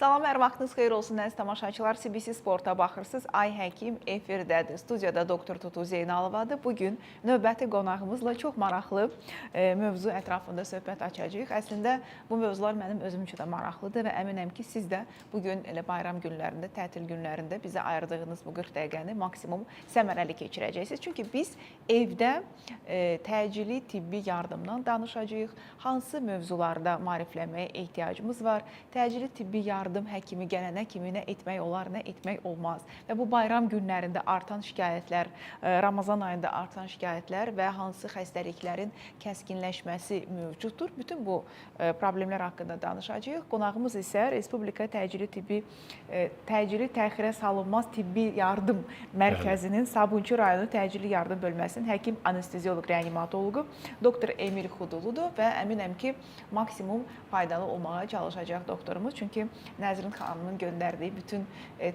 Salam, hər vaxtınız xeyir olsun, əziz tamaşaçılar. CBC Sporta baxırsınız. Ay Həkim efirdədir. Studiyada doktor Tutu Zeynalovadır. Bu gün növbəti qonağımızla çox maraqlı mövzu ətrafında söhbət açacağıq. Əslində bu mövzular mənim özüm üçün də maraqlıdır və əminəm ki, siz də bu gün elə bayram günlərində, tətil günlərində bizə ayırdığınız bu 40 dəqiqəni maksimum səmərəli keçirəcəksiniz. Çünki biz evdə təcili tibbi yardımdan danışacağıq. Hansı mövzularda maariflənməyə ehtiyacımız var? Təcili tibbi yardım həkimi gələnə kimi nə etmək olar, nə etmək olmaz? Və bu bayram günlərində artan şikayətlər, Ramazan ayında artan şikayətlər və hansı xəstəliklərin kəskinləşməsi mövcuddur. Bütün bu problemlər haqqında danışacağıq. Qonağımız isə Respublika Təcili Tibbi Təcili Təxirə Salınmaz Tibbi Yardım Mərkəzinin Sabunçu rayonu Təcili Yardım bölməsinin həkim anestezioloq reanimatoloqu doktor Emil Xuduludur və əminəm ki, maksimum faydalı olmağa çalışacaq doktorumuz. Çünki Nəzrin xanımın göndərdiyi bütün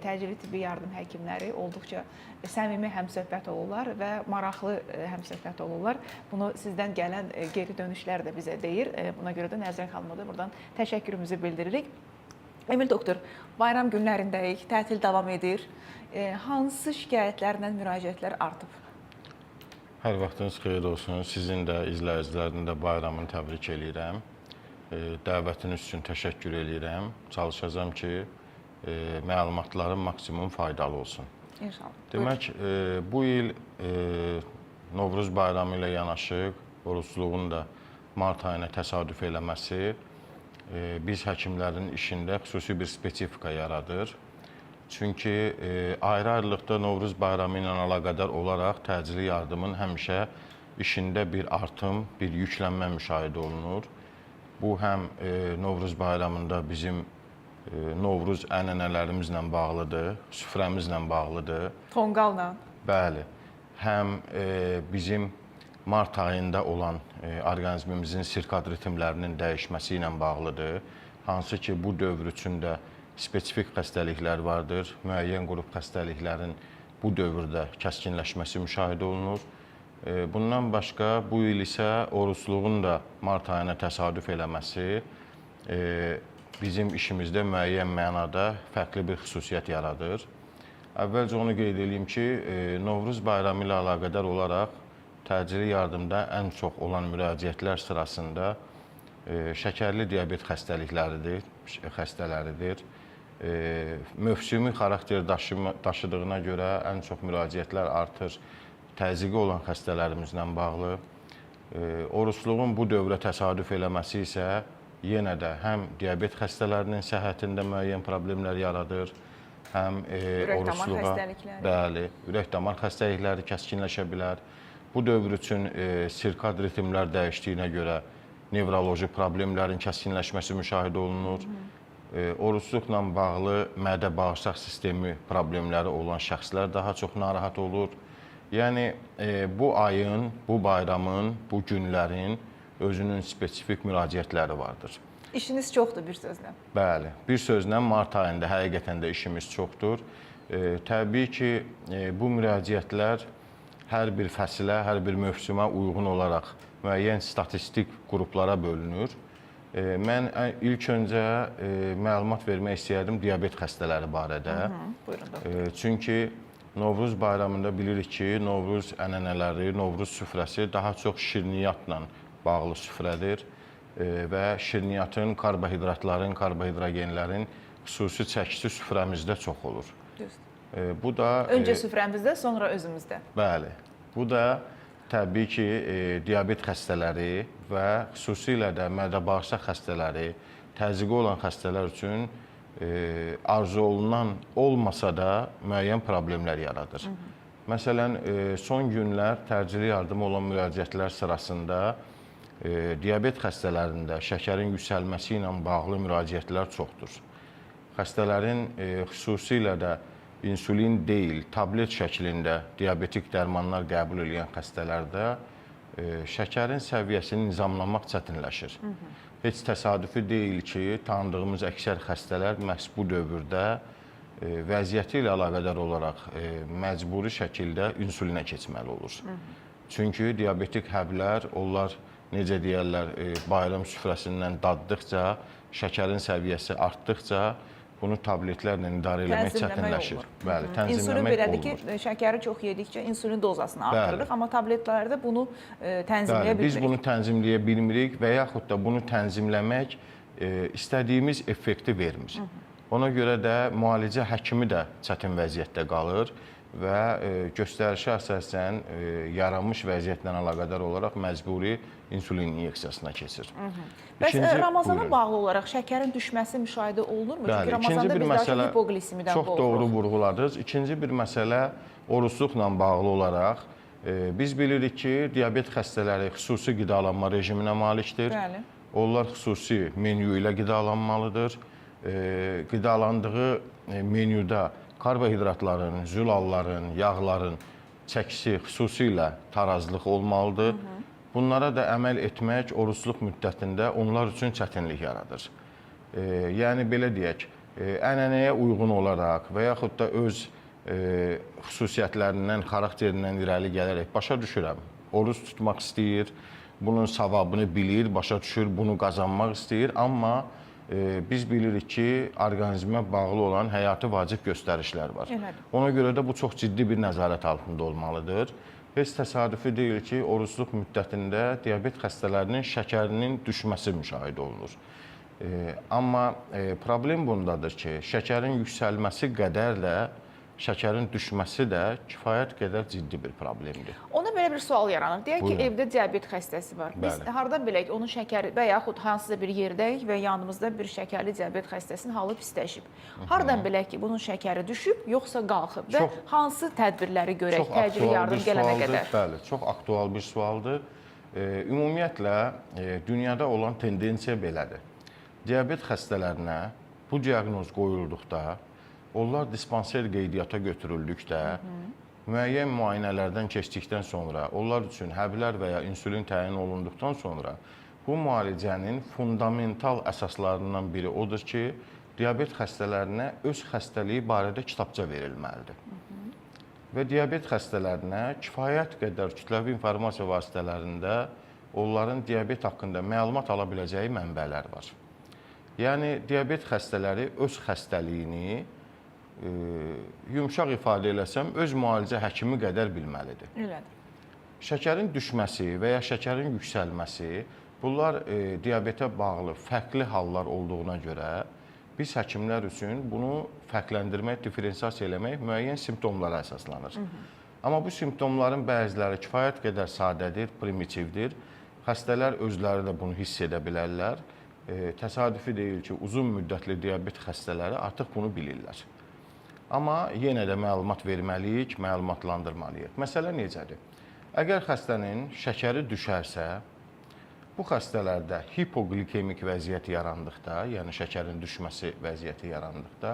təcili tibbi yardım həkimləri olduqca səmimi həmsöhbət olurlar və maraqlı həmsöhbət olurlar. Bunu sizdən gələn geri dönüşlər də bizə deyir. Buna görə də Nəzrin xanıma da buradan təşəkkürümüzü bildiririk. Emil doktor, bayram günlərindəyik, tətil davam edir. Hansı şikayətlərlə müraciətlər artıb? Hər vaxtınız xeyir olsun. Sizin də, izləyicilərin də bayramını təbrik eləyirəm. Dəvətiniz üçün təşəkkür eləyirəm. Çalışacağam ki, məlumatlarım maksimum faydalı olsun. İnşallah. Demək, bu il Novruz bayramı ilə yanaşı orucluğun da mart ayına təsadüf eləməsi biz həkimlərin işində xüsusi bir spesifika yaradır. Çünki ayrı-ayrılıqda Novruz bayramı ilə əlaqədar olaraq təcili yardımın həmişə işində bir artım, bir yüklənmə müşahidə olunur. Bu həm Novruz bayramında bizim Novruz ənənələrimizlə bağlıdır, süfrəmizlə bağlıdır. Tonqalla. Bəli. Həm bizim mart ayında olan orqanizmimizin sirkad ritmlərinin dəyişməsi ilə bağlıdır. Hansı ki, bu dövr üçün də spesifik xəstəliklər vardır. Müəyyən qrup xəstəliklərin bu dövrdə kəskinləşməsi müşahidə olunur. Bundan başqa bu il isə orucluğun da mart ayına təsadüf eləməsi bizim işimizdə müəyyən mənada fərqli bir xüsusiyyət yaradır. Əvvəlcə onu qeyd eləyim ki, Novruz bayramı ilə əlaqədar olaraq təcili yardımda ən çox olan müraciətlər sırasında şəkərli diabet xəstələridir. Mövsümi xarakter daşıdığına görə ən çox müraciətlər artır təzyiqi olan xəstələrimizlə bağlı. Orucluğun bu dövrə təsadüf eləməsi isə yenə də həm diabet xəstələrinin səhhətində müəyyən problemlər yaradır, həm orucluğa, bəli, ürək-damar xəstəlikləri kəskinləşə bilər. Bu dövr üçün sirkad ritmlər dəyişdiyinə görə nevroloji problemlərin kəskinləşməsi müşahidə olunur. Orucluqla bağlı mədə-bağırsaq sistemi problemləri olan şəxslər daha çox narahat olur. Yəni bu ayın, bu bayramın, bu günlərin özünün spesifik müraciətləri vardır. İşiniz çoxdur bir sözlə. Bəli, bir sözlə mart ayında həqiqətən də işimiz çoxdur. Təbii ki, bu müraciətlər hər bir fəsilə, hər bir mövsümə uyğun olaraq müəyyən statistik qruplara bölünür. Mən ilk öncə məlumat vermək istəyərdim diabet xəstələri barədə. Buyurun doktor. Çünki Novruz bayramında bilirik ki, Novruz ənənələri, Novruz süfrəsi daha çox şirniyyatla bağlı süfrədir və şirniyyatın, karbohidratların, karbohidrogenlərin xüsusi çəkisi süfrəmizdə çox olur. Düzdür. Bu da öncə süfrəmizdə, sonra özümüzdə. Bəli. Bu da təbii ki, diabet xəstələri və xüsusilə də mədə-bağırsaq xəstələri, təzyiqi olan xəstələr üçün arzu olunan olmasa da müəyyən problemlər yaradır. Məsələn, son günlər təcili yardıma olan müraciətlər sırasında diabet xəstələrində şəkərin yüksəlməsi ilə bağlı müraciətlər çoxdur. Xəstələrin xüsusilə də insulin deyil, tablet şəklində diabetik dərmanlar qəbul edən xəstələrdə şəkərin səviyyəsini nizamlamaq çətinləşir. Heç təsadüfi deyil ki, tanıdığımız əksər xəstələr məhz bu dövrdə vəziyyəti ilə əlaqədar olaraq məcburi şəkildə insulinə keçməli olur. Çünki diabetik həblər, onlar necə deyərlər, bayram süfrəsindən daddıqca, şəkərin səviyyəsi artdıqca bunu tabletlərlə idarə eləmək çətinləşir. Olmur. Bəli, tənzimləmək İnsulin belədir ki, olmur. Şəkəri çox yedikcə insulin dozasını artırırıq, amma tabletlərdə bunu tənzimləyə Bəli, biz bilmirik. bunu tənzimləyə bilmirik və yaxud da bunu tənzimləmək istədiyimiz effekti vermir. Ona görə də müalicə həkimi də çətin vəziyyətdə qalır və göstərişə əsasən yaranmış vəziyyətlə əlaqədar olaraq məcburi insulin inyeksiyasına keçir. Bəs Ramazana buyurun. Bağlı olaraq şəkərin düşməsi müşahidə olunurmu? Bəli, Çünki Ramazanda biz daha çox hipoqlisimidən çox doğru vurğuladınız. İkinci bir məsələ orucluqla bağlı olaraq biz bilirik ki, diabet xəstələri xüsusi qidalanma rejiminə malikdir. Bəli. Onlar xüsusi menyu ilə qidalanmalıdır. Qidalandığı menyuda karbohidratların, zülalların, yağların çəkisi xüsusilə tarazlıq olmalıdır. Bunlara da əməl etmək orucluq müddətində onlar üçün çətinlik yaradır. Yəni belə deyək, ənənəyə uyğun olaraq və yaxud da öz xüsusiyyətlərindən, xarakterindən irəli gələrək başa düşürəm. Oruc tutmaq istəyir, bunun savabını bilir, başa düşür, bunu qazanmaq istəyir, amma biz bilirik ki, orqanizmə bağlı olan həyati vacib göstərişlər var. Elədir. Ona görə də bu çox ciddi bir nəzarət altında olmalıdır. Heç təsadüfi deyil ki, orucluq müddətində diabet xəstələrinin şəkərinin düşməsi müşahidə olunur. Amma problem bundadır ki, şəkərin yüksəlməsi qədər də şəkərin düşməsi də kifayət qədər ciddi bir problemdir. Ona belə bir sual yaranır. Deyək ki, Buyurun. Evdə diabet xəstəsi var. Biz Bəli. hardan bilək onun şəkəri və yaxud hansısa bir yerdəyik və yanımızda bir şəkərli diabet xəstəsinin halı pisləşib. Hardan bilək ki, bunun şəkəri düşüb, yoxsa qalxıb və hansı tədbirləri görək təcili yardım gələnə qədər? Bəli, çox aktual bir sualdır. Ümumiyyətlə dünyada olan tendensiya belədir. Diabet xəstələrinə bu diaqnoz qoyulduqda, onlar dispanser qeydiyyata götürüldükdə, müəyyən müayinələrdən keçdikdən sonra, onlar üçün həblər və ya insulin təyin olunduqdan sonra bu müalicənin fundamental əsaslarından biri odur ki, diabet xəstələrinə öz xəstəliyi barədə kitabça verilməlidir. Və diabet xəstələrinə kifayət qədər kütləvi informasiya vasitələrində onların diabet haqqında məlumat ala biləcəyi mənbələr var. Yəni diabet xəstələri öz xəstəliyini yumşaq ifadə eləsəm, öz müalicə həkimi qədər bilməlidir. Elədir. Şəkərin düşməsi və ya şəkərin yüksəlməsi, bunlar diabetə bağlı fərqli hallar olduğuna görə biz həkimlər üçün bunu fərqləndirmək, diferensiasiya eləmək müəyyən simptomlara əsaslanır. Amma bu simptomların bəziləri kifayət qədər sadədir, primitivdir. Xəstələr özləri də bunu hiss edə bilərlər. Təsadüfi deyil ki, uzun müddətli diabet xəstələri artıq bunu bilirlər. Amma yenə də məlumat verməliyik, məlumatlandırmalıyıq. Məsələ necədir? Əgər xəstənin şəkəri düşərsə, bu xəstələrdə hipoqlikemik vəziyyət yarandıqda, yəni şəkərin düşməsi vəziyyəti yarandıqda,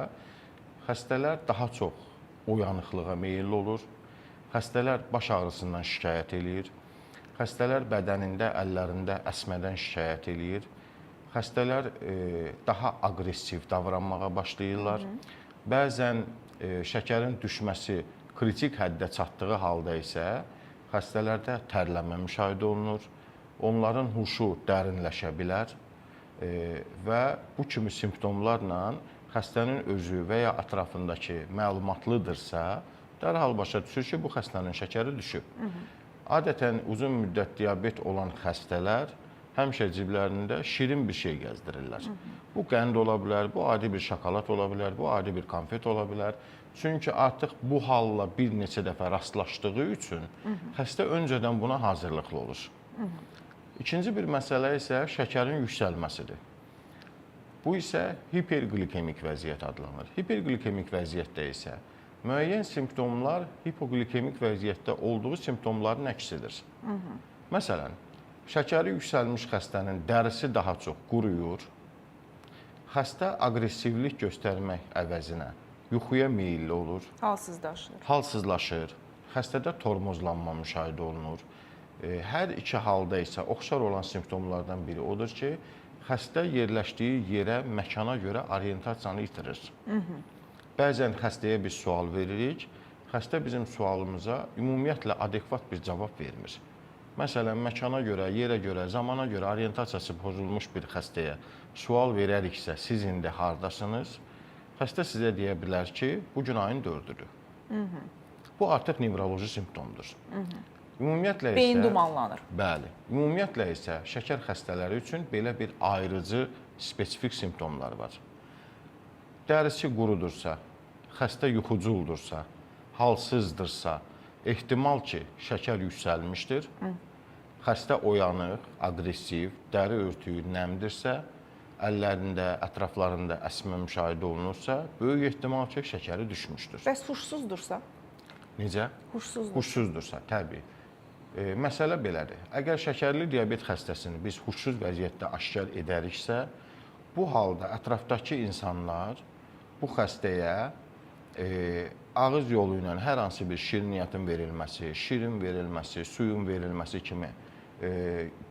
xəstələr daha çox oyanıqlığa meyilli olur. Xəstələr baş ağrısından şikayət eləyir. Xəstələr bədənində, əllərində əsmədən şikayət eləyir. Xəstələr daha aqressiv davranmağa başlayırlar. Bəzən şəkərin düşməsi kritik həddə çatdığı halda isə xəstələrdə tərləmə müşahidə olunur. Onların huşu dərinləşə bilər və bu kimi simptomlarla xəstənin özü və ya ətrafındakı məlumatlıdırsa, dərhal başa düşür ki, bu xəstənin şəkəri düşüb. Adətən uzun müddət diabet olan xəstələr həmişə ciblərində şirin bir şey gəzdirirlər. Bu qənd ola bilər, bu adi bir şokolad ola bilər, bu adi bir konfet ola bilər. Çünki artıq bu halla bir neçə dəfə rastlaşdığı üçün xəstə öncədən buna hazırlıqlı olur. İkinci bir məsələ isə şəkərin yüksəlməsidir. Bu isə hiperqlikemik vəziyyət adlanır. Hiperqlikemik vəziyyətdə isə müəyyən simptomlar hipoqlikemik vəziyyətdə olduğu simptomların əksidir. Məsələn, şəkəri yüksəlmiş xəstənin dərisi daha çox quruyur, xəstə aqressivlik göstərmək əvəzinə yuxuya meyilli olur, Halsızlaşır. Halsızlaşır, xəstədə tormozlanma müşahidə olunur. Hər iki halda isə oxşar olan simptomlardan biri odur ki, xəstə yerləşdiyi yerə, məkana görə orientasiyanı itirir. Bəzən xəstəyə biz sual veririk, xəstə bizim sualımıza ümumiyyətlə adekvat bir cavab vermir. Məsələn, məkana görə, yerə görə, zamana görə orientasiyası pozulmuş bir xəstəyə sual verəriksə, siz indi hardasınız? Xəstə sizə deyə bilər ki, bu gün ayın 4-üdür. Bu artıq nevroloji simptomdur. Ümumiyyətlə isə Beyin dumanlanır. Bəli. Ümumiyyətlə isə şəkər xəstələri üçün belə bir ayırıcı spesifik simptomlar var. Dərisi qurudursa, xəstə yuxuculdursa, halsızdırsa, ehtimal ki, şəkər yüksəlmişdir. Xəstə oyanıq, aqressiv, dəri örtüyü nəmdirsə, əllərində, ətraflarında əsmə müşahidə olunursa, böyük ehtimal ki, şəkəri düşmüşdür. Bəs huşsuzdursa? Necə? Huşsuzdur. Huşsuzdursa, təbii. Məsələ belədir. Əgər şəkərli diabet xəstəsini biz huşsuz vəziyyətdə aşkar edəriksə, bu halda ətrafdakı insanlar bu xəstəyə ağız yolu ilə hər hansı bir şirniyyatın verilməsi, şirin verilməsi, suyun verilməsi kimi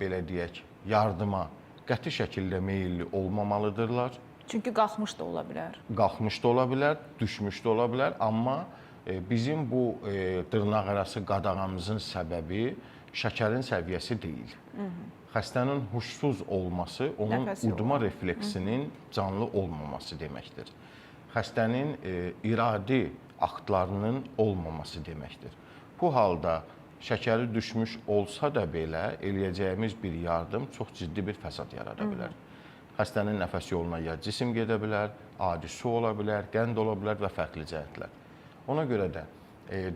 belə deyək, yardıma qəti şəkildə meyilli olmamalıdırlar. Çünki qalxmış da ola bilər. Qalxmış da ola bilər, düşmüş də ola bilər, amma bizim bu dırnaqarası qadağamızın səbəbi şəkərin səviyyəsi deyil. Xəstənin huşsuz olması onun udma refleksinin canlı olmaması deməkdir. Xəstənin iradi aktlarının olmaması deməkdir. Bu halda şəkəri düşmüş olsa da belə eləyəcəyimiz bir yardım çox ciddi bir fəsad yarada bilər. Xəstənin nəfəs yoluna ya cisim gedə bilər, adi su ola bilər, qənd ola bilər və fərqli cəhətlər. Ona görə də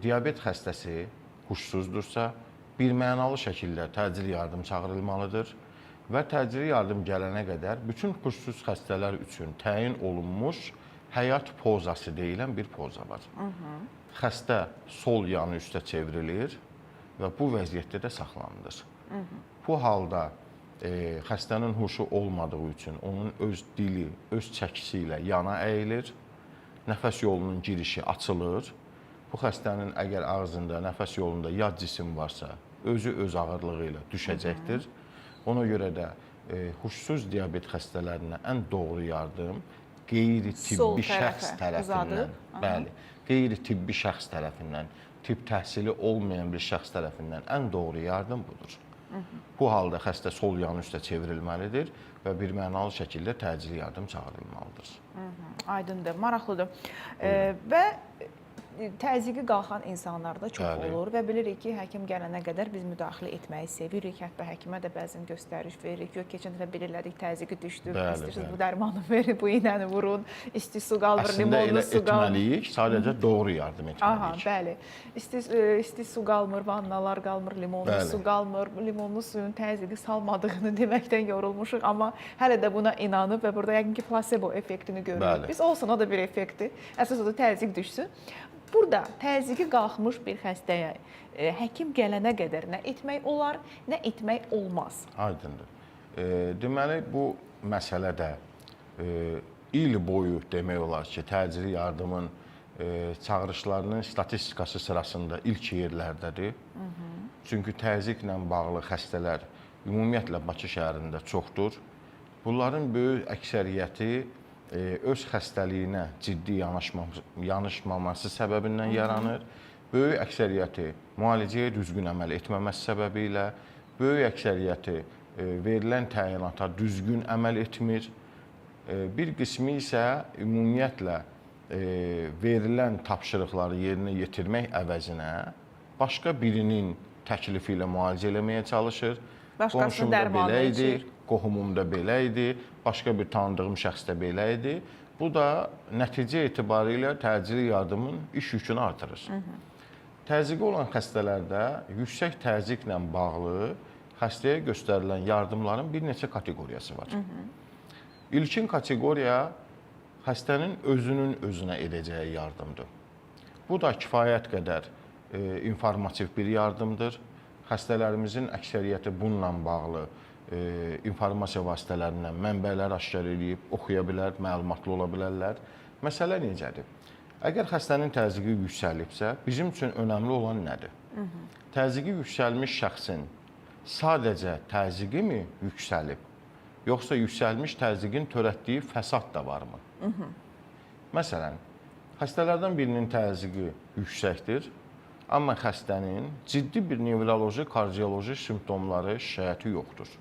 diabet xəstəsi huşsuzdursa, birmənalı şəkildə təcili yardım çağırılmalıdır və təcili yardım gələnə qədər bütün huşsuz xəstələr üçün təyin olunmuş həyat pozası deyilən bir poza var. Xəstə sol yanı üstə çevrilir və bu vəziyyətdə də saxlanılır. Bu halda xəstənin huşu olmadığı üçün onun öz dili, öz çəkisi ilə yana əyilir, nəfəs yolunun girişi açılır. Bu xəstənin əgər ağzında, nəfəs yolunda yad cisim varsa, özü öz ağırlığı ilə düşəcəkdir. Ona görə də huşsuz diabet xəstələrinə ən doğru yardım qeyri-tibbi şəxs tərəfindən, bəli, qeyri-tibbi şəxs tərəfindən, tibb təhsili olmayan bir şəxs tərəfindən ən doğru yardım budur. Bu halda xəstə sol yanı üstə çevrilməlidir və birmənalı şəkildə təcili yardım çağırılmalıdır. Aydındır, maraqlıdır. Və təzyiqi qalxan insanlarda çox Bəli. olur və bilirik ki, həkim gələnə qədər biz müdaxilə etməyi sevirik. Hətta həkimə də bəzən göstəriş veririk. Yox, keçən dəfə belə elədik, təzyiqi düşdü. İstəyirsiniz bu dərmanı verin, bu iynəni vurun. İsti su qalmır, Əslində limonlu elə su qalmır. etməliyik, sadəcə doğru yardım etməliyik. Aha, bəli. İsti su qalmır, vannalar qalmır, limonlu Bəli. su qalmır. Limonlu suyun təzyiqi salmadığını deməkdən yorulmuşuq, amma hələ də buna inanıb və burada yəqin ki, plasebo effektini görürük. Bəli. Biz olsun, o da bir effektdir. Əsas odur təzyiq düşsün. Burada təzyiqi qalxmış bir xəstəyə həkim gələnə qədər nə etmək olar, nə etmək olmaz? Aydındır. Deməli, bu məsələ də il boyu demək olar ki, təcili yardımın çağırışlarının statistikası sırasında ilk yerlərdədir. Çünki təzyiqlə bağlı xəstələr ümumiyyətlə Bakı şəhərində çoxdur. Bunların böyük əksəriyyəti öz xəstəliyinə ciddi yanaşmaması səbəbindən yaranır. Böyük əksəriyyəti müalicəyə düzgün əməl etməməsi səbəbi ilə, böyük əksəriyyəti verilən təyinata düzgün əməl etmir. Bir qismi isə ümumiyyətlə verilən tapşırıqları yerinə yetirmək əvəzinə başqa birinin təklifi ilə müalicə eləməyə çalışır. Başqasının dərmanını belə idi, içir. Qohumum da belə idi, başqa bir tanıdığım şəxs də belə idi. Bu da nəticə etibarilə təcili yardımın iş yükünü artırır. Təzyiqi olan xəstələrdə yüksək təzyiqlə bağlı xəstəyə göstərilən yardımların bir neçə kateqoriyası var. İlkin kateqoriya xəstənin özünün özünə edəcəyi yardımdır. Bu da kifayət qədər informativ bir yardımdır. Xəstələrimizin əksəriyyəti bununla bağlı informasiya vasitələrindən mənbələr aşkar eləyib, oxuya bilər, məlumatlı ola bilərlər. Məsələ necədir? Əgər xəstənin təzyiqi yüksəlibsə, bizim üçün önəmli olan nədir? Təzyiqi yüksəlmiş şəxsin sadəcə təzyiqi mi yüksəlib, yoxsa yüksəlmiş təzyiqin törətdiyi fəsad da varmı? Məsələn, xəstələrdən birinin təzyiqi yüksəkdir, amma xəstənin ciddi bir nevroloji, kardioloji simptomları, şikayəti yoxdur.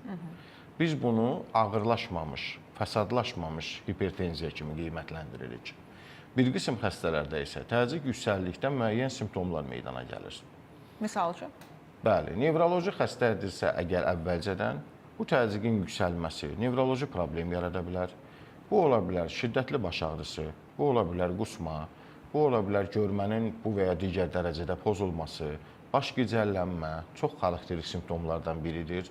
Biz bunu ağırlaşmamış, fəsadlaşmamış hipertenziya kimi qiymətləndiririk. Bir qism xəstələrdə isə təzyiq yüksəldikdə müəyyən simptomlar meydana gəlir. Misal üçün? Bəli, nevroloji xəstədirsə əgər əvvəlcədən bu təzyiqin yüksəlməsi nevroloji problem yarada bilər. Bu ola bilər şiddətli baş ağrısı, bu ola bilər qusma, bu ola bilər görmənin bu və ya digər dərəcədə pozulması, baş gicəllənmə çox xarakterik simptomlardan biridir.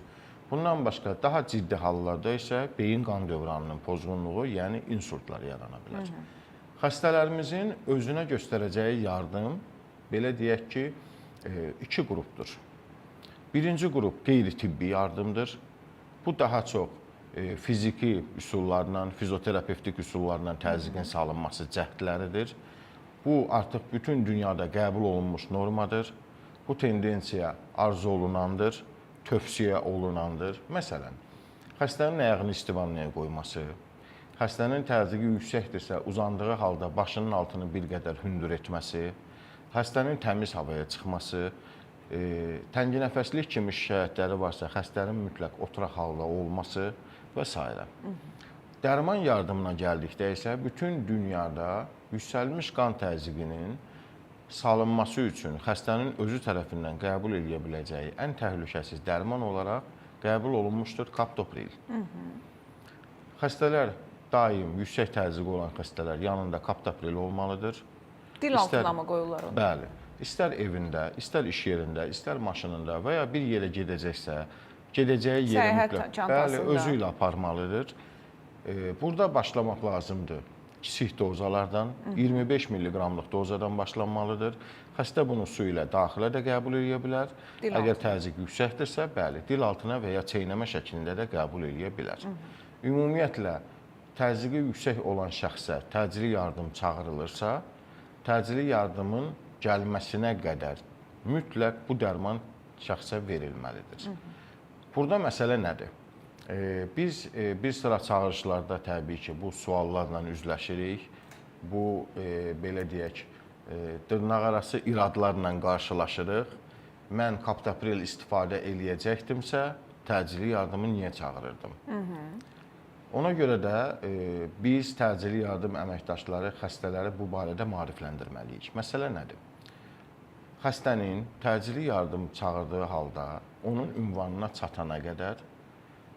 Bundan başqa daha ciddi hallarda isə beyin qan dövranının pozğunluğu, yəni insultlar yarana bilər. Hı -hı. Xəstələrimizin özünə göstərəcəyi yardım, belə deyək ki, iki qrupdur. Birinci qrup qeyri-tibbi yardımdır. Bu daha çox fiziki üsullarla, fizioterapevtik üsullarla təzyiqin salınması cəhdləridir. Bu artıq bütün dünyada qəbul olunmuş normadır. Bu tendensiya arzu olunandır, tövsiyə olunandır. Məsələn, xəstənin ayağını isti vannaya qoyması, xəstənin təzyiqi yüksəkdirsə, uzandığı halda başının altını bir qədər hündür etməsi, xəstənin təmiz havaya çıxması, tənginəfəslik kimi şikayətləri varsa, xəstənin mütləq oturaq halda olması və s. Dərman yardımına gəldikdə isə bütün dünyada yüksəlmiş qan təzyiqinin salınması üçün xəstənin özü tərəfindən qəbul edə biləcəyi ən təhlükəsiz dərman olaraq qəbul olunmuşdur kaptopril. Xəstələr daim yüksək təzyiqi olan xəstələr yanında kaptopril olmalıdır. Dil altına mı qoyurlar onu? Bəli. İstər evində, istər iş yerində, istər maşınında və ya bir yerə gedəcəksə, gedəcəyi yerə mütləq, bəli, özü ilə aparmalıdır. Burada başlamaq lazımdır. Kiçik dozalardan, 25 milliqramlıq dozadan başlanmalıdır. Xəstə bunu su ilə daxilə də qəbul edə bilər. Əgər təzyiq yüksəkdirsə, bəli, dil altına və ya çeynəmə şəklində də qəbul edə bilər. Ümumiyyətlə, təzyiqi yüksək olan şəxsə təcili yardım çağırılırsa, təcili yardımın gəlməsinə qədər mütləq bu dərman şəxsə verilməlidir. Burada məsələ nədir? Biz bir sıra çağırışlarda təbii ki, bu suallarla üzləşirik. Bu, belə deyək, dırnaqarası iradlarla qarşılaşırıq. Mən kaptopril istifadə eləyəcəkdimsə, təcili yardımı niyə çağırırdım? Ona görə də biz təcili yardım əməkdaşları xəstələri bu barədə maarifləndirməliyik. Məsələ nədir? Xəstənin təcili yardım çağırdığı halda onun ünvanına çatana qədər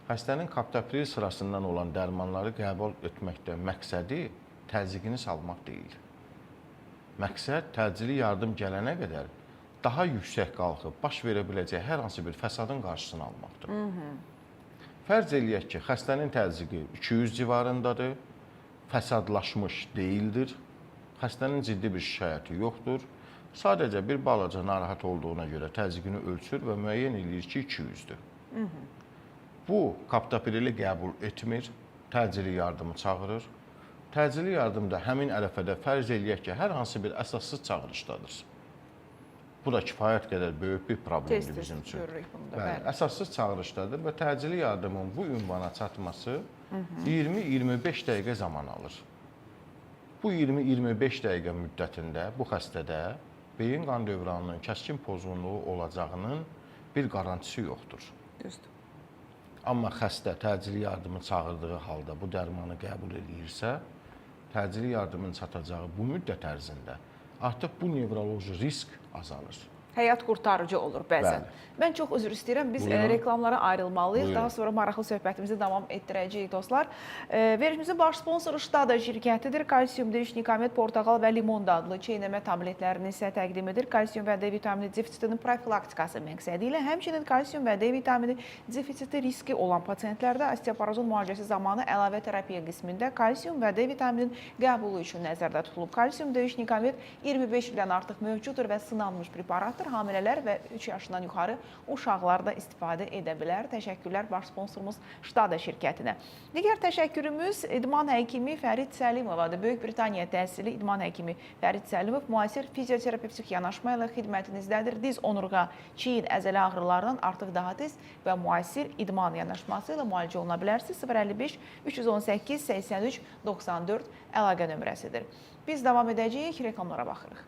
xəstənin kaptopril sırasından olan dərmanları qəbul etməkdə məqsədi təzyiqini salmaq deyil. Məqsəd təcili yardım gələnə qədər daha yüksək qalxıb baş verə biləcək hər hansı bir fəsadın qarşısını almaqdır. Fərz eləyək ki, xəstənin təzyiqi 200 civarındadır, fəsadlaşmış deyildir, xəstənin ciddi bir şikayəti yoxdur. Sadəcə bir balaca narahat olduğuna görə təzyiqini ölçür və müəyyən eləyir ki, 200-dür. Bu, kaptoprili qəbul etmir, təcili yardımı çağırır. Təcili yardımda həmin ərəfədə fərz eləyək ki, hər hansı bir əsassız çağırışdadır. Bu da kifayət qədər böyük bir problemdir bizim üçün. Görürük bunu da, bəli, əsassız çağırışdadır və təcili yardımın bu ünvana çatması 20-25 dəqiqə zaman alır. Bu 20-25 dəqiqə müddətində bu xəstədə beyin qan dövranının kəskin pozğunluğu olacağının bir qarantisi yoxdur. Düzdür. Amma xəstə təcili yardımı çağırdığı halda bu dərmanı qəbul eləyirsə, təcili yardımın çatacağı bu müddət ərzində artıq bu nevroloji risk azalır. Həyat qurtarıcı olur bəzən. Bəli. Mən çox üzr istəyirəm, biz Buyurun. Reklamlara ayrılmalıyıq. Buyurun. Daha sonra maraqlı söhbətimizi davam etdirəcəyik dostlar. Verilişimizin baş sponsoru Ştada şirkətidir. Kalsium, D3, Nikamet, portağal və limon dadlı çeynəmə tabletlərini sizə təqdim edir. Kalsium və D vitamini defisitinin profilaktikası məqsədi ilə həmçinin kalsium və D vitamini defisiti riski olan pasientlərdə osteoporozun müalicəsi zamanı əlavə terapiya qismində kalsium və D vitaminin qəbulu üçün nəzərdə tutulub. Kalsium, D3, Nikamet 25 ildən artıq mövcuddur və sınanmış preparatdır. Hamilələr və 3 yaşından yuxarı uşaqlar da istifadə edə bilər. Təşəkkürlər baş sponsorumuz Ştada şirkətinə. Digər təşəkkürümüz idman həkimi Fərid Səlimovadır. Böyük Britaniya təhsili idman həkimi Fərid Səlimov müasir fizioterapevtik yanaşma ilə xidmətinizdədir. Diz, onurğa, çiyin, əzələ ağrılarından artıq daha tez və müasir idman yanaşması ilə müalicə oluna bilərsiniz. 055 318 83 94 əlaqə nömrəsidir. Biz davam edəcəyik, reklamlara baxırıq.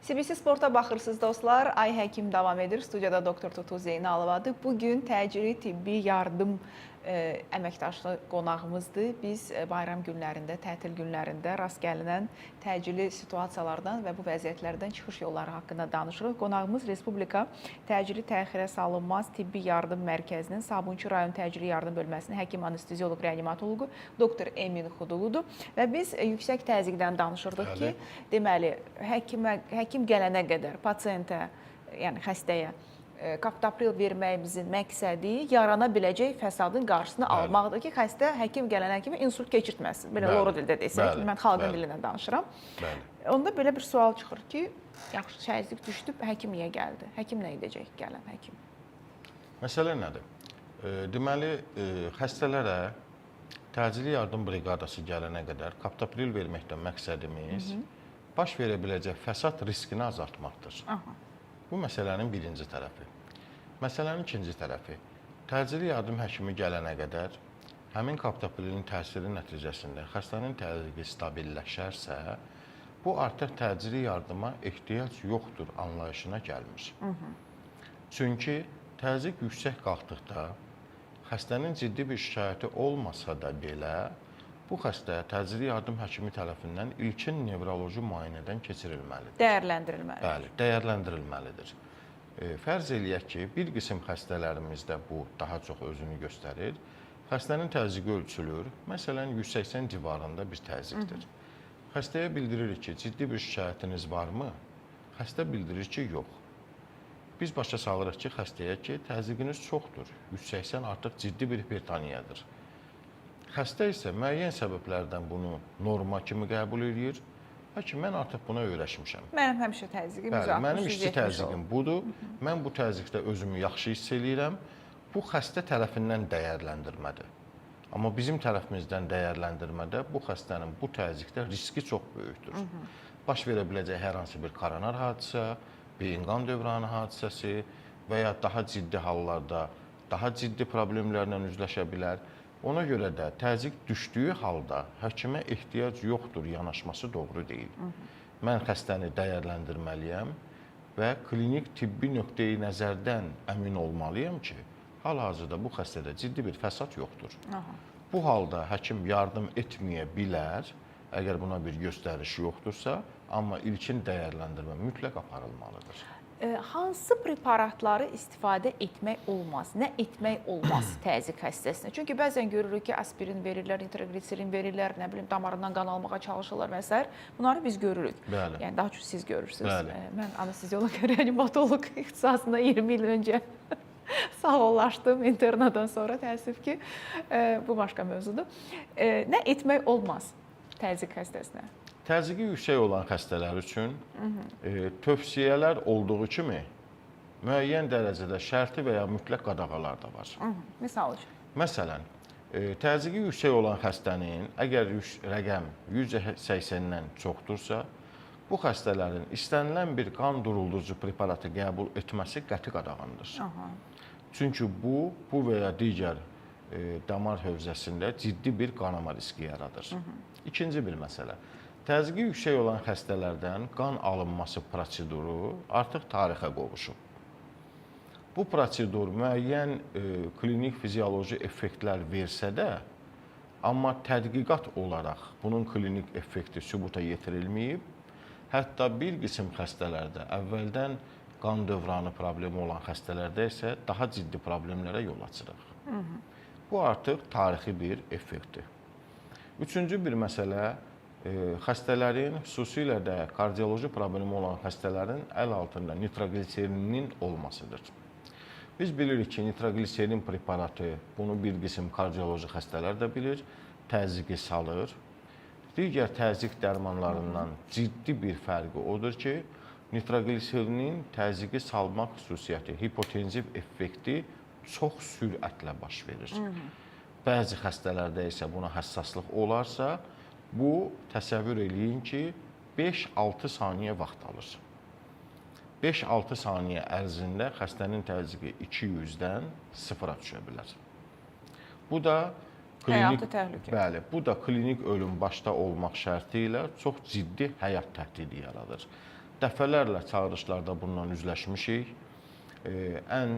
CBC Sporta baxırsınız dostlar. Ay Həkim davam edir. Studiyada doktor Tutu Zeynalovadır. Bugün təcili tibbi yardım Əməkdaşlı qonağımızdır. Biz bayram günlərində, tətil günlərində rast gəlinən təcili situasiyalardan və bu vəziyyətlərdən çıxış yolları haqqında danışırıq. Qonağımız Respublika Təcili Təxirə Salınmaz Tibbi Yardım Mərkəzinin Sabunçu rayon Təcili Yardım bölməsinin həkim anestezioloq reanimatoloqu doktor Emin Xuduludur. Və biz yüksək təzyiqdən danışırdıq ki, deməli, həkim gələnə qədər pasientə, yəni xəstəyə kaptopril verməyimizin məqsədi yarana biləcək fəsadın qarşısını almaqdır ki, xəstə həkim gələnə kimi insult keçirtməsin. Belə loru dildə desək, mən xalqın dilindən danışıram. Onda belə bir sual çıxır ki, yaxşı, təzyiq düşdü, həkim niyə gəldi? Həkim nə edəcək gələn həkim? Məsələ nədir? Deməli, xəstələrə təcili yardım briqadası gələnə qədər kaptopril verməkdən məqsədimiz baş verə biləcək fəsad riskini azaltmaqdır. Bu məsələnin birinci tərəfi. Məsələnin ikinci tərəfi, təcili yardım həkimi gələnə qədər həmin kaptoprilin təsiri nəticəsində xəstənin təzyiqi stabilləşərsə, bu artıq təcili yardıma ehtiyac yoxdur anlayışına gəlmir. Çünki təzyiq yüksək qalxdıqda xəstənin ciddi bir şikayəti olmasa da belə, bu xəstə təcili yardım həkimi tərəfindən ilkin nevroloji müayinədən keçirilməlidir. Dəyərləndirilməlidir. Bəli, dəyərləndirilməlidir. Fərz eləyək ki, bir qism xəstələrimizdə bu daha çox özünü göstərir. Xəstənin təzyiqi ölçülür. Məsələn, 180 civarında bir təzyiqdir. Xəstəyə bildiririk ki, ciddi bir şikayətiniz varmı? Xəstə bildirir ki, yox. Biz başa salırıq ki, xəstəyə ki, təzyiqiniz çoxdur. 180 artıq ciddi bir hipertoniyadır. Xəstə isə müəyyən səbəblərdən bunu norma kimi qəbul eləyir. Həkim, mən artıq buna öyrəşmişəm. Mənim həmişə təzyiqim 160, mənim işçi təzyiqim budur. Mən bu təzyiqdə özümü yaxşı hiss eləyirəm. Bu xəstə tərəfindən dəyərləndirmədir. Amma bizim tərəfimizdən dəyərləndirmədə bu xəstənin bu təzyiqdə riski çox böyükdür. Baş verə biləcək hər hansı bir koronar hadisə, beyin qan dövranı hadisəsi və ya daha ciddi hallarda daha ciddi problemlərlə üzləşə bilər. Ona görə də təzyiq düşdüyü halda həkimə ehtiyac yoxdur yanaşması doğru deyil. Mən xəstəni dəyərləndirməliyəm və klinik tibbi nöqteyi nəzərdən əmin olmalıyam ki, hal-hazırda bu xəstədə ciddi bir fəsad yoxdur. Bu halda həkim yardım etməyə bilər, əgər buna bir göstəriş yoxdursa, amma ilkin dəyərləndirmə mütləq aparılmalıdır. Hansı preparatları istifadə etmək olmaz? Nə etmək olmaz təzyiq xəstəsinə? Çünki bəzən görürük ki, aspirin verirlər, nitrogliserin verirlər, nə bilim damarından qan almağa çalışırlar və s. Bunları biz görürük. Bəli. Yəni daha çox siz görürsünüz. Bəli. Mən anestezioloq, reanimatoloq ixtisasında 20 il öncə sağollaşdım internadan sonra, təəssüf ki, bu başqa mövzudur. Nə etmək olmaz təzyiq xəstəsinə? Təzyiqi yüksək olan xəstələr üçün tövsiyələr olduğu kimi müəyyən dərəcədə şərti və ya mütləq qadağalar da var. Misal üçün? Məsələn, təzyiqi yüksək olan xəstənin əgər rəqəm 180-dən çoxdursa, bu xəstələrin istənilən bir qan durulducu preparatı qəbul etməsi qəti qadağandır. Çünki bu və ya digər damar hövzəsində ciddi bir qanama riski yaradır. İkinci bir məsələ. Təzyiqi yüksək olan xəstələrdən qan alınması proseduru artıq tarixə qovuşub. Bu prosedur müəyyən klinik fizioloji effektlər versə də, amma tədqiqat olaraq bunun klinik effekti sübuta yetirilməyib. Hətta bir qism xəstələrdə əvvəldən qan dövranı problemi olan xəstələrdə isə daha ciddi problemlərə yol açırıq. Bu artıq tarixi bir effektdir. Üçüncü bir məsələ, xəstələrin, xüsusilə də kardioloji problemi olan xəstələrin əl altında nitrogliserinin olmasıdır. Biz bilirik ki, nitrogliserin preparatı, bunu bir qism kardioloji xəstələr də bilir, təzyiqi salır. Digər təzyiq dərmanlarından ciddi bir fərqi odur ki, nitrogliserinin təzyiqi salmaq xüsusiyyəti, hipotenziv effekti çox sürətlə baş verir. Bəzi xəstələrdə isə buna həssaslıq olarsa, bu, təsəvvür eləyin ki, 5-6 saniyə vaxt alır. 5-6 saniyə ərzində xəstənin təzyiqi 200-dən 0-a düşə bilər. Bu da klinik, həyatı təhlükə. Bəli, bu da klinik ölüm başda olmaq şərti ilə çox ciddi həyat təhdidi yaradır. Dəfələrlə çağırışlarda bununla üzləşmişik. Ən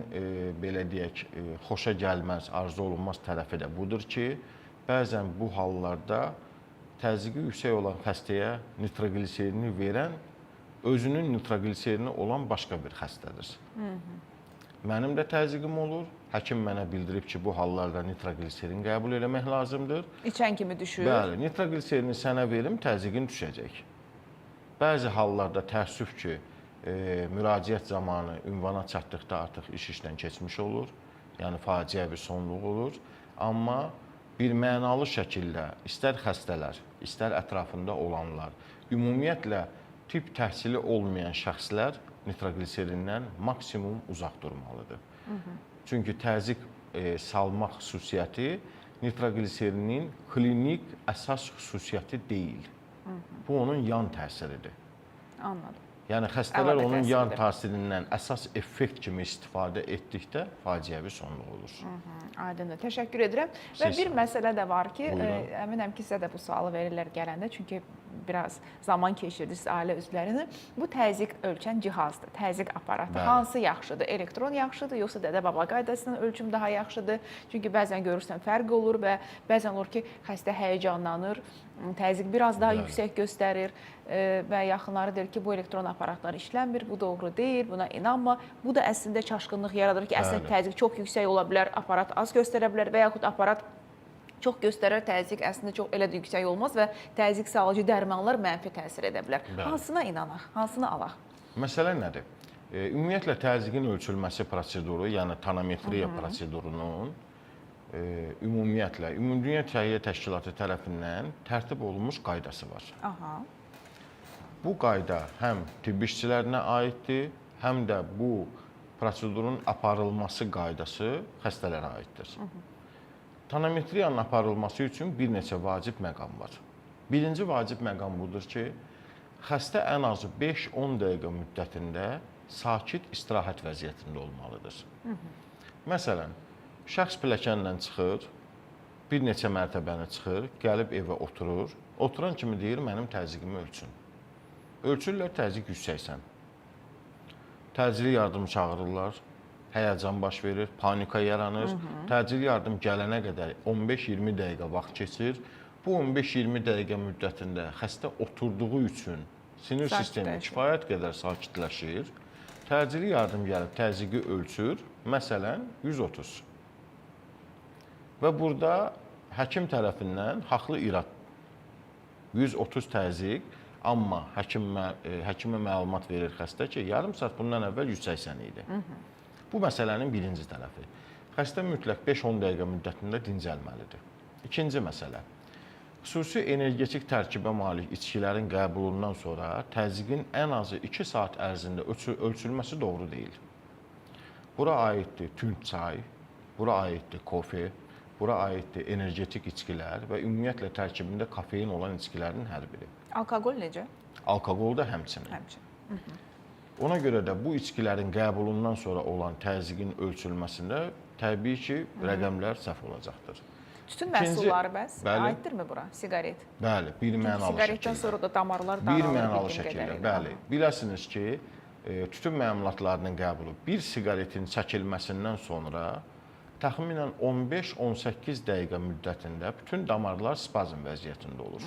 belə deyək, xoşa gəlməz, arzu olunmaz tərəfi də budur ki, bəzən bu hallarda təzyiqi yüksək olan xəstəyə nitroqliserini verən özünün nitroqliserini olan başqa bir xəstədir. Mənim də təzyiqim olur. Həkim mənə bildirib ki, bu hallarda nitroqliserin qəbul eləmək lazımdır. İçən kimi düşür. Bəli, nitroqliserini sənə verim, təzyiqin düşəcək. Bəzi hallarda təəssüf ki, müraciət zamanı ünvana çatdıqda artıq iş işdən keçmiş olur. Yəni faciəvi sonluq olur. Amma bir mənalı şəkildə istər xəstələr, istər ətrafında olanlar, ümumiyyətlə tibb təhsili olmayan şəxslər nitroqliserindən maksimum uzaq durmalıdır. Çünki təzyiq salmaq xüsusiyyəti nitroqliserinin klinik əsas xüsusiyyəti deyil. Bu onun yan təsiridir. Anladım. Yəni xəstələr onun yan təsirindən əsas effekt kimi istifadə etdikdə faciəvi sonluq olur. Aydındır. Təşəkkür edirəm. Və bir məsələ də var ki, əminəm ki, sizə də bu sualı verirlər gələndə, çünki biraz zaman keçirdiniz ailə üzvlərini. Bu təzyiq ölçən cihazdır, təzyiq aparatı. Bəli. Hansı yaxşıdır? Elektron yaxşıdır, yoxsa dədə-baba qaydasından ölçüm daha yaxşıdır? Çünki bəzən görürsən fərq olur və bəzən olur ki, xəstə həyəcanlanır, təzyiq biraz daha yüksək göstərir və yaxınları deyir ki, bu elektron aparatlar işlənmir, bu doğru deyil, buna inanma. Bu da əslində çaşqınlıq yaradır ki, əslində təzyiq çox yüksək ola bilər, aparat az göstərə bilər və yaxud aparat çox göstərər, təzyiq əslində çox elə də yüksək olmaz və təzyiq salıcı dərmanlar mənfi təsir edə bilər. Bəli. Hansına inanaq, hansını alaq? Məsələ nədir? Ümumiyyətlə təzyiqin ölçülməsi proseduru, yəni tonometriya prosedurunun ümumiyyətlə Ümumdünya Səhiyyə Təşkilatı tərəfindən tərtib olunmuş qaydası var. Aha. Bu qayda həm tibb işçilərinə aiddir, həm də bu prosedurun aparılması qaydası xəstələrə aiddir. Tonometriyanın aparılması üçün bir neçə vacib məqam var. Birinci vacib məqam budur ki, xəstə ən azı 5-10 dəqiqə müddətində sakit istirahət vəziyyətində olmalıdır. Məsələn, şəxs pilləkənlə çıxır, bir neçə mərtəbəni çıxır, gəlib evə oturur, oturan kimi deyir, mənim təzyiqimi ölçün. Ölçürlər, təzyiq 180. Təcili yardım çağırırlar, həyəcan baş verir, panika yaranır. Təcili yardım gələnə qədər 15-20 dəqiqə vaxt keçir. Bu 15-20 dəqiqə müddətində xəstə oturduğu üçün sinir sistemi kifayət qədər sakitləşir. Təcili yardım gəlib təzyiqi ölçür, məsələn 130. Və burada həkim tərəfindən haqlı irad 130 təzyiq, amma həkimə məlumat verir xəstə ki, yarım saat bundan əvvəl 180 idi. Bu məsələnin birinci tərəfi. Xəstə mütləq 5-10 dəqiqə müddətində dincəlməlidir. İkinci məsələ. Xüsusi energetik tərkibə malik içkilərin qəbulundan sonra təzyiqin ən azı 2 saat ərzində ölçülməsi doğru deyil. Bura aiddir tünd çay, bura aiddir kofe, bura aiddir energetik içkilər və ümumiyyətlə tərkibində kofein olan içkilərin hər biri. Alkoqol necə? Alkoqol da həmçinin. Həmçinin. Ona görə də bu içkilərin qəbulundan sonra olan təzyiqin ölçülməsində təbii ki, rəqəmlər səhv olacaqdır. Tütün məhsulları bəs aiddirmi bura? Siqaret. Bəli, bir mənalı şəkildə. Siqaretdən sonra da damarlar daralır. Bir mənalı şəkildə, bəli. Biləsiniz ki, tütün məmulatlarının qəbulu bir siqaretin çəkilməsindən sonra təxminən 15-18 dəqiqə müddətində bütün damarlar spazm vəziyyətində olur.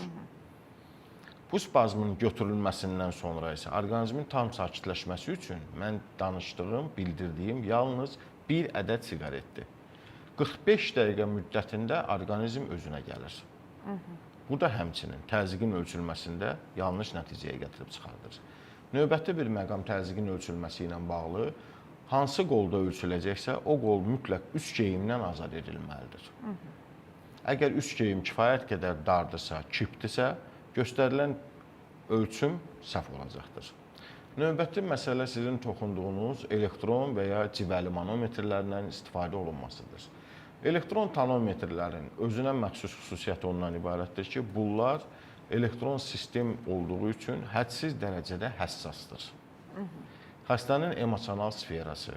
Bu spazmın götürülməsindən sonra isə orqanizmin tam sakitləşməsi üçün mən danışdığım, bildirdiyim yalnız bir ədəd siqaretdir. 45 dəqiqə müddətində orqanizm özünə gəlir. Bu da həmçinin təzyiqin ölçülməsində yanlış nəticəyə gətirib çıxardır. Növbəti bir məqam təzyiqin ölçülməsi ilə bağlı hansı qolda ölçüləcəksə, o qol mütləq üst geyimdən azad edilməlidir. Əgər üst geyim kifayət qədər dardırsa, kipdirsə, göstərilən ölçüm səhv olacaqdır. Növbəti məsələ sizin toxunduğunuz elektron və ya civəli manometrlərlə istifadə olunmasıdır. Elektron tonometrlərin özünə məxsus xüsusiyyəti ondan ibarətdir ki, bunlar elektron sistem olduğu üçün hədsiz dərəcədə həssasdır. Xəstənin emosional sferası,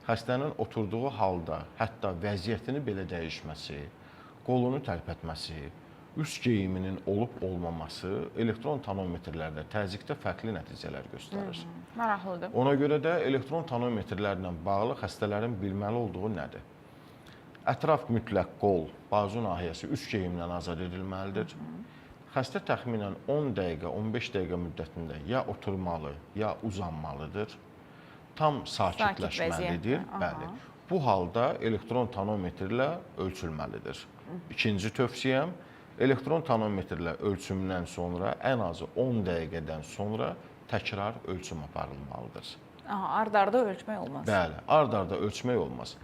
xəstənin oturduğu halda hətta vəziyyətini belə dəyişməsi, qolunu tərpətməsi, Üst geyiminin olub olmaması elektron tonometrlərdə təzyiqdə fərqli nəticələr göstərir. Maraqlıdır. Ona görə də elektron tonometrlərlə bağlı xəstələrin bilməli olduğu nədir? Ətraf mütləq qol, bazu nahiyəsi üst geyimdən azad edilməlidir. Xəstə təxminən 10 dəqiqə, 15 dəqiqə müddətində ya oturmalı, ya uzanmalıdır. Tam sakitləşməlidir. Bəli. Bu halda elektron tonometrlə ölçülməlidir. İkinci tövsiyəm, elektron tonometrlə ölçümdən sonra ən azı 10 dəqiqədən sonra təkrar ölçüm aparılmalıdır. Aha, ard-arda ölçmək olmaz. Bəli, ard-arda ölçmək olmaz.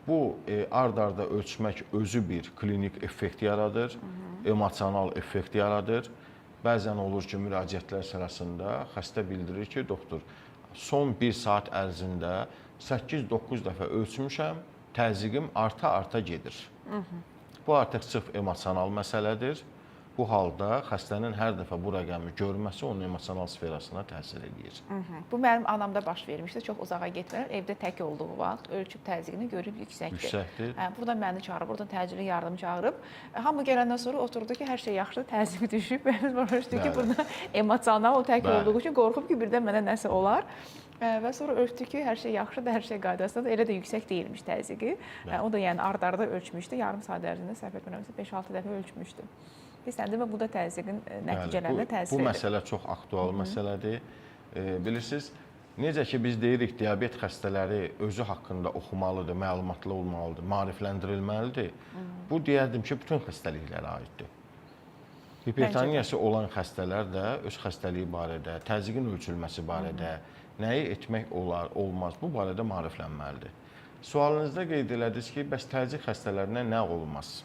Bu ard-arda ölçmək özü bir klinik effekt yaradır, emosional effekt yaradır. Bəzən olur ki, müraciətlər sırasında xəstə bildirir ki, doktor, son 1 saat ərzində 8-9 dəfə ölçmüşəm, təzyiqim arta-arta gedir. Bu artıq sırf emosional məsələdir. Bu halda xəstənin hər dəfə bu rəqəmi görməsi onun emosional sferasına təsir eləyir. Bu mənim anamda baş vermişdi. Çox uzağa getmirəm. Evdə tək olduğu vaxt ölçüb təzyiqini görüb yüksəkdir. Yüksəkdir. Hə, buradan məni çağırıb, buradan təcili yardım çağırıb. Hamı gələndən sonra oturdu ki, hər şey yaxşıdır, təzyiq düşüb. Biz başa düşdük ki, burada emosional o tək olduğu üçün qorxub ki, birdən mənə nəsə olar. Və sonra ölçdü ki, hər şey yaxşıdır, hər şey qaydasındadır. Elə də yüksək deyilmiş təzyiqi. O da yəni ard-arda ölçmüşdü. Yarım saat ərzində səhv etmirəmsə 5-6 dəfə ölçmüşdü. Bilirsən, demə, bu da təzyiqin nəticələrinə təsir edir. Bu məsələ çox aktual məsələdir. Bilirsiniz, necə ki biz deyirik, diabet xəstələri özü haqqında oxumalıdır, məlumatlı olmalıdır, maarifləndirilməlidir. Bu deyərdim ki, bütün xəstəliklərə aiddir. Hipertoniyası olan xəstələr də öz xəstəliyi barədə, təzyiqin ölçülməsi barədə, nəyi etmək olar, olmaz, bu barədə maariflənməlidir. Sualınızda qeyd elədiniz ki, bəs təzyiq xəstələrinə nə olmaz?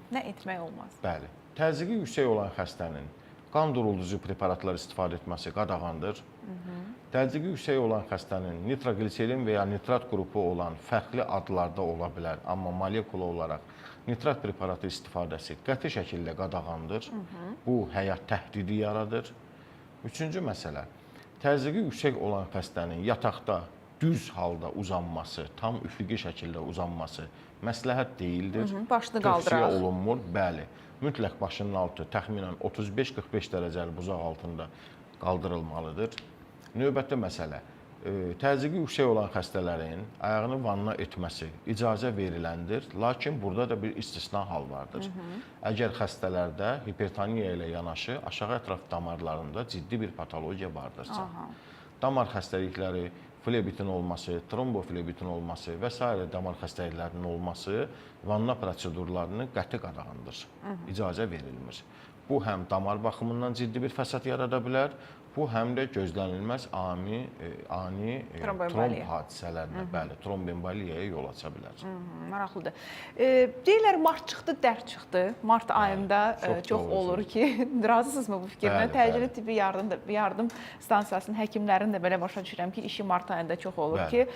Nə etmək olmaz? Bəli. Təzyiqi yüksək olan xəstənin qan durulducu preparatlar istifadə etməsi qadağandır. Təzyiqi yüksək olan xəstənin nitrogliserin və ya nitrat qrupu olan fərqli adlarda ola bilər, amma molekula olaraq nitrat preparatı istifadəsi qəti şəkildə qadağandır. Bu həyat təhdidi yaradır. Üçüncü məsələ, təzyiqi yüksək olan xəstənin yataqda düz halda uzanması, tam üfüqi şəkildə uzanması məsləhət deyildir. Başını qaldıraq. Tövsiyə olunmur, bəli. Mütləq başının altı təxminən 35-45 dərəcəli buzaq altında qaldırılmalıdır. Növbəti məsələ, təzyiqi yüksək olan xəstələrin ayağını vanna etməsi icazə veriləndir, lakin burada da bir istisna hal vardır. Əgər xəstələrdə hipertoniya ilə yanaşı aşağı ətraf damarlarında ciddi bir patologiya vardırsa, damar xəstəlikləri, flebitin olması, tromboflebitin olması və sairə damar xəstəliklərinin olması vanna prosedurlarını qəti qadağandır. İcazə verilmir. Bu həm damar baxımından ciddi bir fəsad yarada bilər, bu həm də gözlənilməz ani tromb hadisələrinə, bəli, trombemboliyaya yol aça bilər. Maraqlıdır. Deyirlər, mart çıxdı, dərd çıxdı. Mart ayında çox olur ki, razısınızmı bu fikirlə? Təcili tibbi yardım stansiyasının həkimlərinin də belə başa düşürəm ki, işi mart ayında çox olur ki,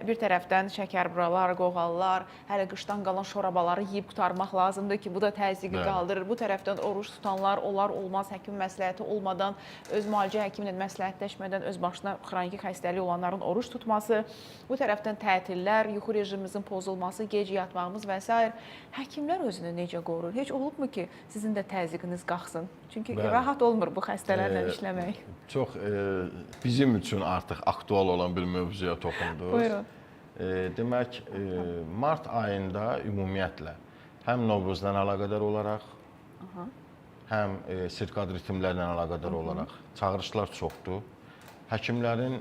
bir tərəfdən şəkərburalar, qoğallar, hələ qışdan qalan şorabaları yeyib qurtarmaq lazımdır ki, bu da təzyiqi qaldırır. Bu tərəfdən oruç tutanlar, onlar olmaz, həkim məsləhəti olmadan, öz müalicə həkimlə məsləhətləşmədən öz başına xroniki xəstəliyi olanların oruç tutması, bu tərəfdən tətillər, yuxu rejimimizin pozulması, gec yatmağımız və s. Həkimlər özünü necə qorur? Heç olubmu ki, sizin də təzyiqiniz qalxsın? Çünki rahat olmur bu xəstələrlə işləmək. Çox bizim üçün artıq aktual olan bir mövzuya toxundunuz. Buyurun. Demək, mart ayında ümumiyyətlə həm Novruzdan əlaqədar olaraq, həm sirkad ritmlərlə əlaqədar olaraq çağırışlar çoxdur. Həkimlərin,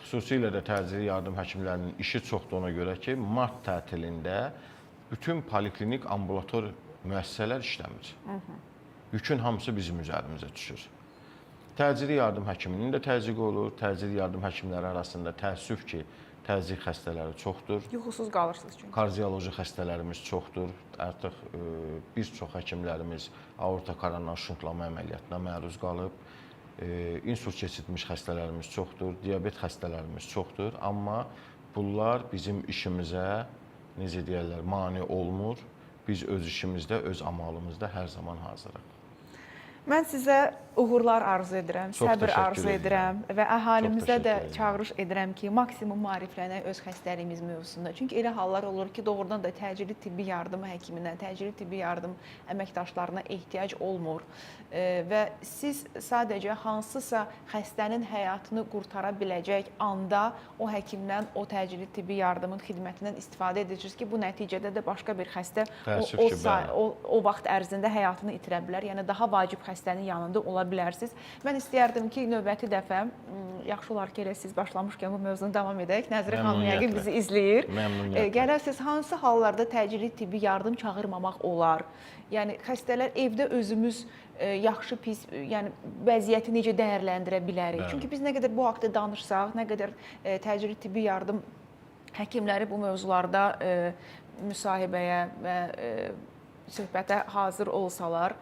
xüsusilə də təcili yardım həkimlərinin işi çoxdur ona görə ki, mart tətilində bütün poliklinik ambulator müəssisələr işləmir. Yükün hamısı bizim üzərimizə düşür. Təcili yardım həkiminin də təzyiqi olur. Təcili yardım həkimləri arasında təəssüf ki, təzyiq xəstələri çoxdur. Yuxusuz qalırsınız çünki. Kardioloji xəstələrimiz çoxdur. Artıq bir çox həkimlərimiz aorta koronar şuntlama əməliyyatına məruz qalıb. İnsult keçirtmiş xəstələrimiz çoxdur, diabet xəstələrimiz çoxdur. Amma bunlar bizim işimizə, necə deyərlər, mane olmur. Biz öz işimizdə, öz amalımızda hər zaman hazırıq. Mən sizə uğurlar arzu edirəm, Çox səbir təşəkkür arzu edirəm. edirəm və əhalimizə Çox də təşəkkür edirəm. çağırış edirəm ki, maksimum maariflənək öz xəstəliyimiz mövzusunda. Çünki elə hallar olur ki, doğrudan da təcili tibbi yardım həkiminə, təcili tibbi yardım əməkdaşlarına ehtiyac olmur. Və siz sadəcə hansısa xəstənin həyatını qurtara biləcək anda o həkimdən, o təcili tibbi yardımın xidmətindən istifadə edirsiniz ki, bu nəticədə də başqa bir xəstə o, Təəssüf o, ki, say- bəli. o vaxt ərzində həyatını itirə bilər. Yəni daha vacib xəstənin yanında ola bilərsiniz. Mən istəyərdim ki, növbəti dəfə yaxşı olar ki, elə siz başlamışkən bu mövzunu davam edək. Nəzirə xanım yəqin Məmnuniyyətlə. bizi izləyir. Məmnuniyyətlə. Gələrsiz hansı hallarda təcili tibbi yardım çağırmamaq olar? Yəni xəstələr evdə özümüz yaxşı pis, yəni vəziyyəti necə dəyərləndirə bilərik? Bəli. Çünki biz nə qədər bu haqqda danışsaq, nə qədər təcili tibbi yardım həkimləri bu mövzularda müsahibəyə və söhbətə hazır olsalar,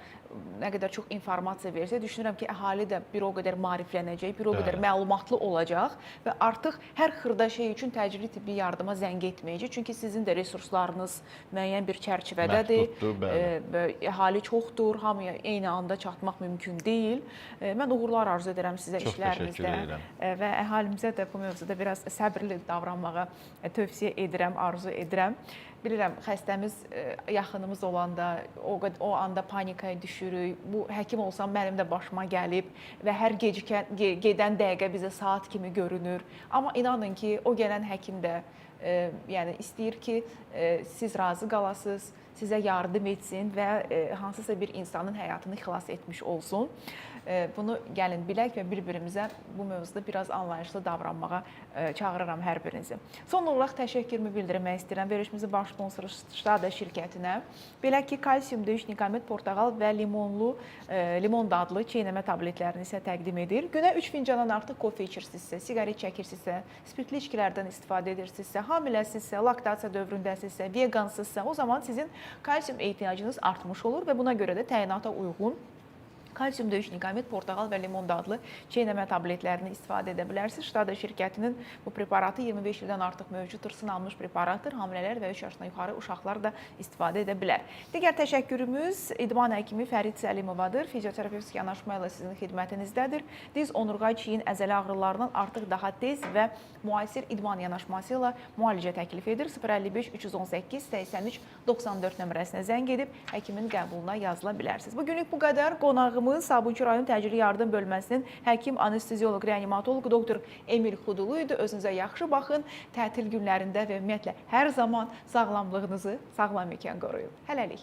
nə qədər çox informasiya versə, düşünürəm ki, əhali də bir o qədər maariflənəcək, bir o qədər Bəli. məlumatlı olacaq və artıq hər xırda şey üçün təcili tibbi yardıma zəng etməyəcək. Çünki sizin də resurslarınız müəyyən bir çərçivədədir. Məhduddur, bəli. Və əhali çoxdur, hamıya eyni anda çatmaq mümkün deyil. Mən uğurlar arzu edirəm sizə Çox təşəkkür işlərinizdə. edirəm. Və əhalimizə də bu mövzuda biraz səbirli davranmağa tövsiyə edirəm, arzu edirəm. Bilirəm, xəstəmiz yaxınımız olanda o anda panikaya düşürük. Bu həkim olsam mənim də başıma gəlib və hər gecikən gedən dəqiqə bizə saat kimi görünür. Amma inanın ki, o gələn həkim də yəni istəyir ki, siz razı qalasınız, sizə yardım etsin və hansısa bir insanın həyatını xilas etmiş olsun. Bunu gəlin bilək və bir-birimizə bu mövzuda biraz anlayışlı davranmağa çağırıram hər birinizi. Son olaraq təşəkkürümü bildirmək istəyirəm verilişimizin baş sponsoru Stada şirkətinə. Belə ki, kalsium döyüş Nikamet portağal və limonlu limon dadlı çeynəmə tabletlərini isə təqdim edir. Günə 3 fincandan artıq kofe içirsinizsə, siqaret çəkirsinizsə, spirtli içkilərdən istifadə edirsinizsə, hamiləsinizsə, laktasiya dövründəsinizsə, vegansınızsa, o zaman sizin kalsium ehtiyacınız artmış olur və buna görə də təyinata uyğun kalsium döyüş Nikamet portağal və limon dadlı çeynəmə tabletlərini istifadə edə bilərsiniz. Stada şirkətinin bu preparatı 25 ildən artıq mövcuddur, sınanmış preparatdır. Hamilələr və 3 yaşdan yuxarı uşaqlar da istifadə edə bilər. Digər təşəkkürümüz idman həkimi Fərid Səlimovadır. Fizioterapevtik yanaşma ilə sizin xidmətinizdədir. Diz, onurğa, çiyin, əzələ ağrılarından artıq daha tez və müasir idman yanaşması ilə müalicə təklif edir. 055 318 83 94 nömrəsinə zəng edib həkimin qəbuluna yazıla bilərsiniz. Bugünlük bu qədər. Qonağımız Sabunçu rayon təcili yardım bölməsinin həkim, anestezioloq, reanimatoloq doktor Emil Xudulu idi. Özünüzə yaxşı baxın. Tətil günlərində və ümumiyyətlə hər zaman sağlamlığınızı sağlam ikən qoruyun. Hələlik.